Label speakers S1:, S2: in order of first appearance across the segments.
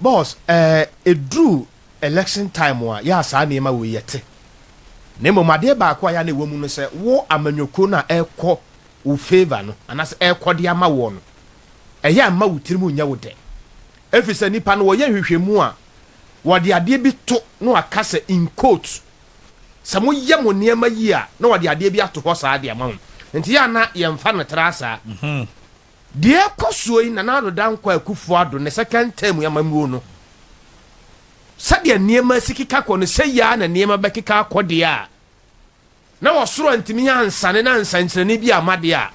S1: Boss, ɛduru election time a, yɛ a saa nneɛma wei yɛte. Na mmom adeɛ baako a yɛ a na ɛwɔ mu no sɛ wo amanyɔkuo no a ɛrekɔ wo favour no anaasɛ ɛrekɔ de ama woɔ no, ɛyɛ a mma wo tirim nyɛ wo dɛ. Ɛfiri sɛ nnipa no wɔyɛ nhwehwɛmu a, wɔde adeɛ bi to na wɔaka sɛ in quote, sɛ moyɛ mo nneɛma yie a, na wɔde adeɛ bi ato hɔ saa de ama mo. Nti yɛ a na yɛmfa no tra saa. Deɛ ɛrekɔ soɔ yi, Nana Addo Dankwa Akufo Addo ne second term yi amammuo no, sɛdeɛ nneɛma si keka kɔ no, sɛyi ara na nneɛma bɛkeka akɔ deɛ a, na ɔsoro antumi ansane na nsɛnkyerɛnne bi amma deɛ a,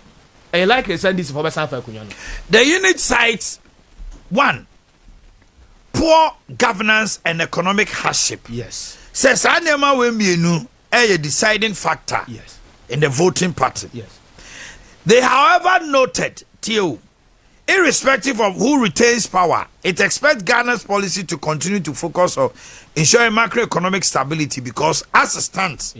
S1: ɛyɛ likely sɛ NDC foɔ bɛsan afa akonnwa no.
S2: The unit cites one poor governance and economic hardship. Sɛ saa nneɛma wei mmienu ɛyɛ deciding factor in the voting pattern. They, however, noted, Tio, irrespective of who retains power, it expects Ghana's policy to continue to focus on ensuring macroeconomic stability because, as it stands,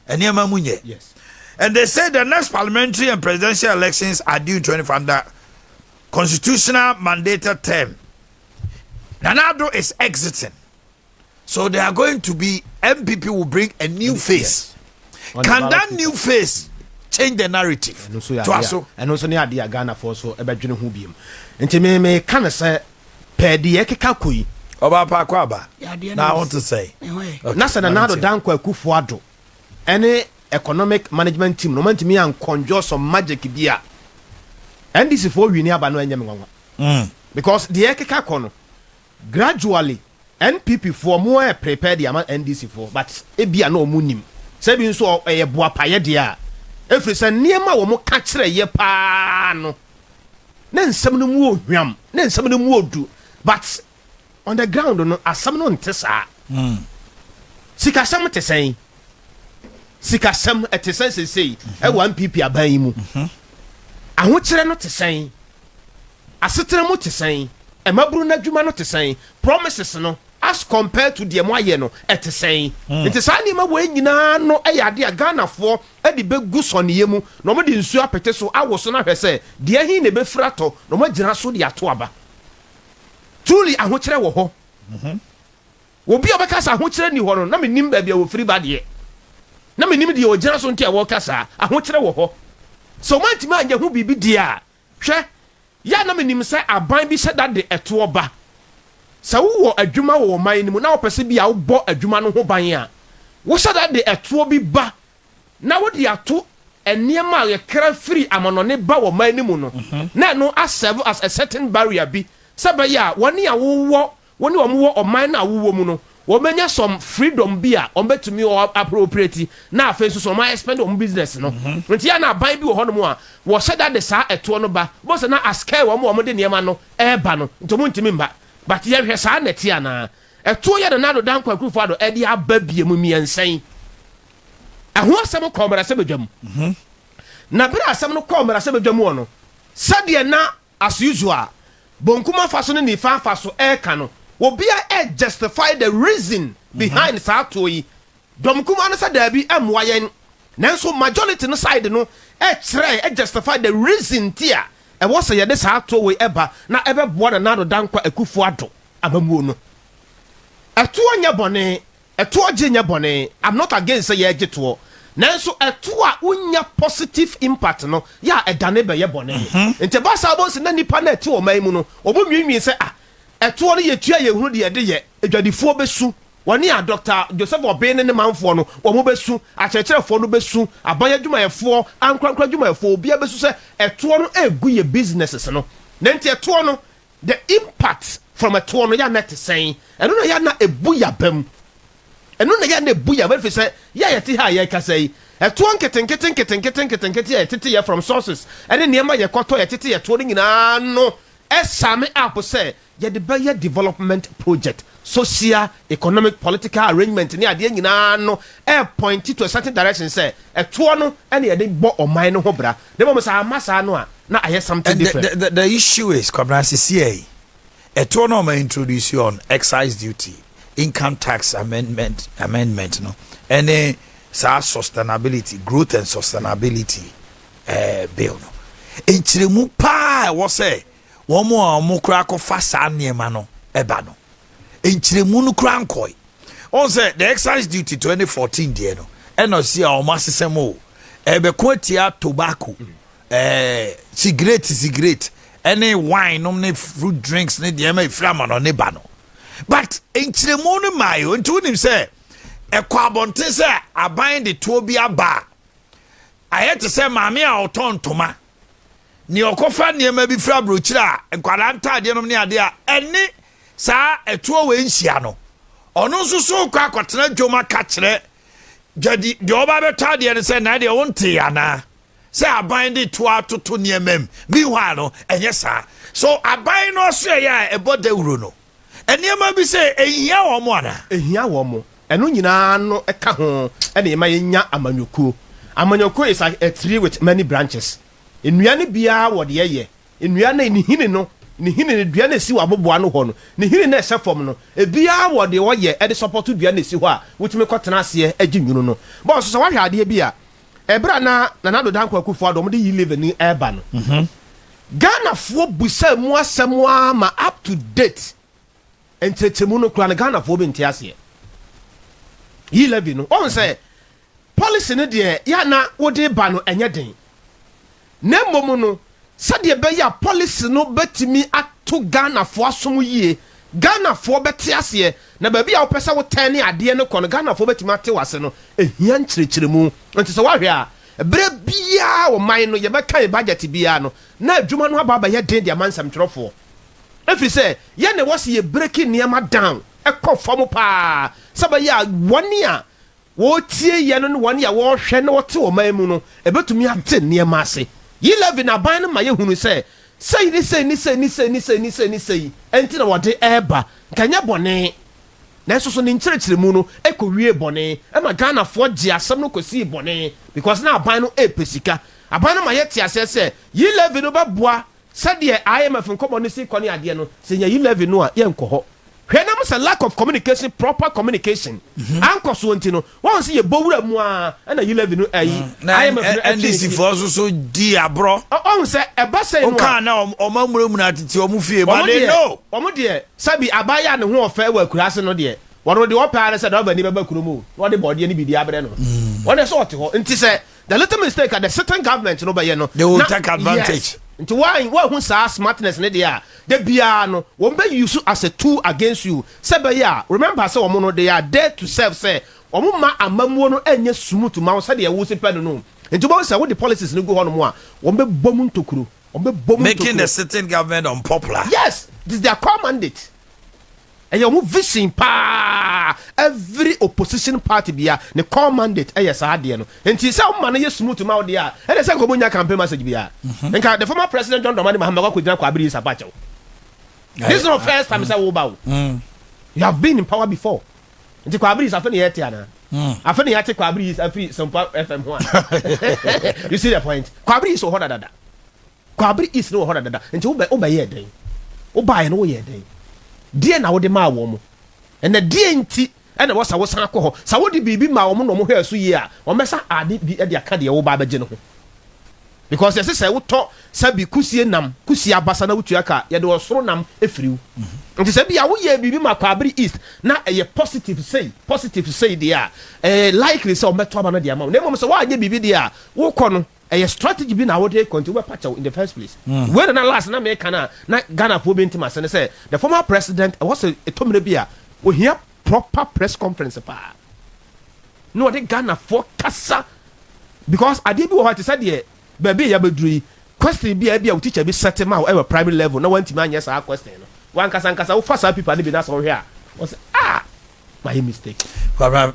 S2: nneɛma mu nyɛ. And they say the next parliamentary and presidential elections are due in 25 under constitutional mandated term. Nana Addo is exiting. So they are going to be, NPP will bring a new face.
S1: On the
S2: Can
S1: ballot
S2: that
S1: paper.
S2: new face change the narrative?
S1: Ɛno nso yɛ
S2: To
S1: adeɛ
S2: aso.
S1: A ɛno nso ne adeɛ a Ghanafoɔ so ɛbɛdwene ho biom. Nti me meka no sɛ pɛɛ deɛ ɛkeka kɔ yi.
S2: Ọba pa akɔ aba.
S3: Yadeɛ
S2: Na
S3: no
S2: I want to say.
S3: Ɛhɔ yɛ.
S2: Okay,
S1: Na sɛ Nana Addo
S2: Mante.
S1: Dankwa Akufo Addo ɛne economic management team no ɔmantumi anconjure some magic bi a, NDC foɔ win aba no, ɛnyɛ me nwanwa because deɛ ɛkeka kɔ no, gradually NPP foɔ mo ɛ prepare de ama NDC foɔ, but ebia na ɔmo nim sɛ ebi nso ɛyɛ boapayɛ deɛ a, efiri sɛ nneɛma a wɔn ka kyerɛ yɛ paa no, ne nsɛm no mu ohwam, ne nsɛm no mu odu, but on the ground no, asɛm no nte saa. Sikasɛm te sɛn? Sikasɛm ɛte sɛn sesei ɛwɔ NPP aban yi mu? Ahokyerɛ no te sɛn? Asetena mu te sɛn? Ɛmaburu n'adwuma no te sɛn? Promises no as compared to deɛ mo ayɛ no ɛte sɛn? Nti saa nneɛma wɔ nyinaa no ɛyɛ adeɛ a Ghanafoɔ ɛde bɛgu sɔneɛ mu na wɔde nsuo apete so awo so no ahwɛ sɛ deɛ hin na ɛbɛfiri atɔ na wɔn agyina so de ato aba. Truly, ahokyerɛ wɔ hɔ. Obi a ɔbɛka sɛ ahokyerɛ ni hɔ no, na menim baabi a wɔfiri ba deɛ, na menim deɛ ɔgyina so nti a wɔka saa. Ahokyerɛ wɔ hɔ. Sɛ ɔmantumi anyɛ ho biribi deɛ a, hwɛ yɛ a, na menim sɛ aban bi hyɛ da de ɛtoɔ ba. Sɛ wowɔ adwuma wɔ ɔman no mu na wopɛ sɛ bi a wobɔ adwuma no ho ban a, wohyɛ da de ɛtoɔ bi ba na wode ato nneɛma a yɛkra firi amanɔne ba wɔ ɔman no mu no, na ɛno aserve as a certain barrier bi sɛ bɛyɛ a wɔne a wowɔ, wɔne wɔn wɔ ɔman no a wowɔ mu no, wɔbɛnya some freedom bi a wɔbɛtumi appropriate na afei nso so wɔn expand wɔn business no. Nti yɛ na aban bi wɔ hɔnom a wɔhyɛ da de saa ɛtoɔ no ba bó sɛ na ascare wɔn a wɔde nneɛma no ɛreba no, nti wɔn ntumi mba. But yɛhwɛ saa nɛte anaa ɛtoɔ yɛ Nana Addo Dankwa Akufo Addo ɛde aba bie mu mmiɛnsa yi, ɛho asɛm kɔ mmarahyɛbadwam. Na bere a asɛm no kɔɔ mmarahyɛbadwam wɔ no, sɛdeɛ na as usual bonkum afa so ne nifa afa so ɛreka no, obiara ɛ justify the reason behind saa toɔ yi. Dɔm kuma no sɛ daabi, ɛmmoa yɛn, nanso majority no side no ɛkyerɛ ɛ justify the reason ti a ɛwɔ sɛ yɛde saa toɔ wei ɛba na ɛbɛboa Nana Addo Dankwa Akufo Addo amamuo no. Ɛtoɔ nyɛ bɔne, ɛtoɔ gye nyɛ bɔne. I'm not against sɛ yɛgye toɔ, nanso ɛtoɔ a wonya positive impact no yɛ a, ɛdane bɛyɛ bɔne. Nti ɛba saa bɔ sɛ na nipa no ɛte ɔman yi mu no, wɔn nwiinwii sɛ, ah, ɛtoɔ no yɛtua, yɛhunu deɛ yɛde yɛ. Adwadifoɔ bɛsu, wɔne a Dr Joseph Ɔbɛn ne ne manfoɔ no wɔn bɛsu, akyerɛkyerɛfoɔ no bɛsu, aban adwumayɛfoɔ, ankorankora adwumayɛfoɔ, obiara bɛsu sɛ ɛtoɔ no egu yɛ businesses no. Na nti ɛtoɔ no, the impact from ɛtoɔ no yɛ ana te sɛn? Ɛno na yɛ ana ebu yaba mu, ɛno na yɛ ana ebu yaba, efi sɛ yɛ a yɛte ha a yɛrekasa yi, ɛtoɔ nketenkete nketenkete nketenkete a yɛtete yɛ from sources ɛne nneɛma yɛkɔtɔ, yɛtete yɛtoɔ no nyinaa no, ɛsame up sɛ yɛde bɛyɛ development project, social, economic, political arrangement ne adeɛ nyinaa no, ɛ point to a certain direction sɛ ɛtoɔ no ɛne yɛde bɔ ɔman no ho bra. Ne mmom sɛ ama saa no a, na ayɛ something
S2: And the,
S1: different.
S2: the issue is, Kwabena, sisi ɛtoɔ no ɔma introduce you on excise duty, income tax amendment no, ɛne saa sustainability, growth and sustainability bill no, nkyerɛmu paa ɛwɔ sɛ wɔn a wɔn kora akɔfa saa nneɛma no. Ɛba no, nkyerɛmu no kora nkɔe. Ɔn sɛ the excise duty 2014 deɛ no, ɛna ɔsi a ɔmo asesɛm o, ɛbɛko atia tobacco, cigarette ɛne wine nom ne fruit drinks ne deɛ ɛma efiri ama no ne ba no, but nkyerɛmu no maa yi o. Nti wonim sɛ ɛkɔ abɔnten sɛ aban de toɔ bi aba a, ayɛ te sɛ maame a ɔtɔn ntoma nea ɔkɔfa nneɛma bi firi aburokyire a, nkwadaa ntaadeɛ nom ne adeɛ a ɛne saa ɛtoɔ wɔ nhyia no, ɔno nso so kɔ akɔtena dwom aka kyerɛ dwadi deɛ ɔba bɛtɔ adeɛ no sɛ na deɛ wonte anaa sɛ aban de to atoto nneɛma mu. Meanwhile no, ɛnyɛ saa. So aban no ɔso ɛyɛ a ɛbɔ dawuro no, nneɛma bi sɛ ɛhia wɔn mo anaa?
S1: Ehia wɔn mo. Ɛno nyinaa no ɛka ho ɛna ɛma yɛnya amanyɔkuo. Amanyɔkuo is like a tree with many branches. Nnua no biara wɔ deɛ yɛ nnua no ne hini no, ne hini no, dua no esi wɔ aboboa no hɔ no, ne hini no ɛhyɛ fam no, ebiara wɔ deɛ ɔyɛ ɛde support dua no esi hɔ a wotumi kɔtena aseɛ agye nwunu no bɔɔso. Sɛ wahwɛ adeɛ bi a, ɛberɛ a na Nana Addo Dankwa Akufo Addo ɔmo de E-Levy ni ɛɛba no, Ghanafoɔ busa mu asɛm ama up to date nkyerɛkyerɛmu no kura no, Ghanafoɔ bi nte aseɛ. E-Levy no, ɔn sɛ policy no deɛ yɛ na wode ba no, ɛnyɛ den, na mmom no, sɛdeɛ ɛbɛyɛ a policy no bɛtumi ato Ghanafoɔ asom yie, Ghanafoɔ bɛte aseɛ, na baabi a wopɛ sɛ wotɛn ne adeɛ no kɔ no, Ghanafoɔ bɛtumi ate wase no, ehia nkyerɛkyerɛmu. Nti sɛ woahwɛ a, berɛ biara wɔ man no yɛbɛka yɛ budget biara no, na adwuma no aba abɛyɛ den de ama nsɛmtwerɛfoɔ, ɛfiri sɛ yɛn na ɛwɔ sɛ yɛ break nneɛma down ɛkɔ fam paa, sɛ bɛyɛ a wɔne a wɔretie yɛ no ne wɔne a wɔrehwɛ na wɔte ɔman mu no ɛbɛtumi ate nneɛma ase. E-Levy na aban no ma yɛhunu sɛ sei ne sei ne sei ne sei ne sei ne sei ne sei ɛnti na wɔde ɛreba. Nka nyɛ bɔne, nanso so ne nkyerɛkyerɛmu no ɛkɔwie bɔne, ɛma Ghanafoɔ gye asɛm no kɔsii bɔne, because na aban no ɛɛpɛ sika. Aban no ma yɛte aseɛ sɛ E-Levy no bɛboa sɛdeɛ IMF nkɔmmɔ no si kɔ ne adeɛ no. Sɛ nya E-Levy no a, yɛnkɔ hɔ. Hwɛ, nam sɛ lack of communication, proper communication ankɔ soɔ nti no, wɔn sɛ yɛbɔ wura mu a, ɛna E-Levy no ɛyi
S2: na
S1: IMF no ɛtwe ne
S2: NDC
S1: ti.
S2: Foɔ nso so di aborɔ.
S1: Ɔhun sɛ ɛba sɛn no a,
S2: wokaa na ɔma mmuramura tete ɔmo fie ma
S1: wɔn
S2: they
S1: deɛ
S2: know.
S1: Wɔn deɛ, sɛbi, abaayewa ne ho ɔfɛ wɔ akuraase no deɛ, wɔn deɛ ɔpɛ ara sɛ dɔbɔ ni bɛba kurom o, na wɔde bɔɔdeɛ ne biribi abrɛ no. Wɔn deɛ sɛ ɔte hɔ nti, sɛ the little mistake a the sitting government no bɛyɛ no,
S2: they will take advantage.
S1: Yes, nti wɔn wɔn saa smartness ne deɛ a de biara no, wɔn bɛ use as a tool against you, sɛ bɛyɛ a, remember sɛ wɔn no, they are there to serve, sɛ wɔn ma amamuo no ɛnyɛ smooth ma wɔn sɛdeɛ ɛwɔ si pɛ no. Nti wɔn sɛ wɔde policies no gu hɔ nom a, wɔn bɛ bɔ mu ntokuro, wɔn bɛ bɔ mu
S2: making
S1: ntokuro.
S2: The sitting government unpopular.
S1: Yes, it is their core mandate. Ɛyɛ wɔn vision paa. Every opposition party bia ne core mandate ɛyɛ saa adeɛ no. Nti sɛ wɔn ma no yɛ smooth ma wo deɛ a, ɛna sɛ nkɔmɔ nya campaign message bia, nka the former President John Dramani Mahama kɔ akɔgyina Kwabere yi sapakyɛw. This is not first time sɛ wo ba o. You have been in power before. Nti Kwabere yi afe ne yɛ te ana afe ne yɛate Kwabere yi afiri Sempa FM ho a, you see the point? Kwabere yi so hɔ dadada, Kwabere East no wɔ hɔ dadada. Nti wobɛyɛ dɛn? Wobaeɛ no, woyɛ dɛn? Deɛ na wode maa wɔn mo ɛnɛ deɛ nti ɛna wɔ sa wosan akɔ hɔ sa wode biribi maa wɔn na wɔn hwɛ so yie a, wɔn bɛsa ade bi de aka deɛ woba abɛgye no ho, because yɛsɛ sɛ wotɔ sɛbi kusie nam kusie abasa na wotua ka, yɛde ɔsoro nam efiriw. Nti sɛ bi a woyɛ biribi ma Kwabere East na ɛyɛ positive sei, positive sei deɛ a, ɛyɛ likely sɛ wɔn bɛtɔ aba no de ama wo. Na mmom sɛ woanyɛ biribi deɛ a, wokɔ no, ɛyɛ strategy bi na wode kɔ, nti wobɛpa kyɛw in the first place. Wei na last na meka na Ghanafoɔ bi ntim ase ne sɛ the former president, ɛwɔ sɛ ɛtɔmmerɛ bi a ohia proper press conference paa na ɔde Ghanafoɔ kasa, because adeɛ bi wɔ hɔ a, te sɛ deɛ baabi a yɛabɛduru yi, question bi a ebi a wo teacher bi set ma wo ɛwɔ primary level na wantumi anyɛ saa question no, wankasa nkasa wofa saa paper no bi na sɛ wohwɛ a, wɔsɛ, "Ah, mayɛ mistake."
S2: Kwabena.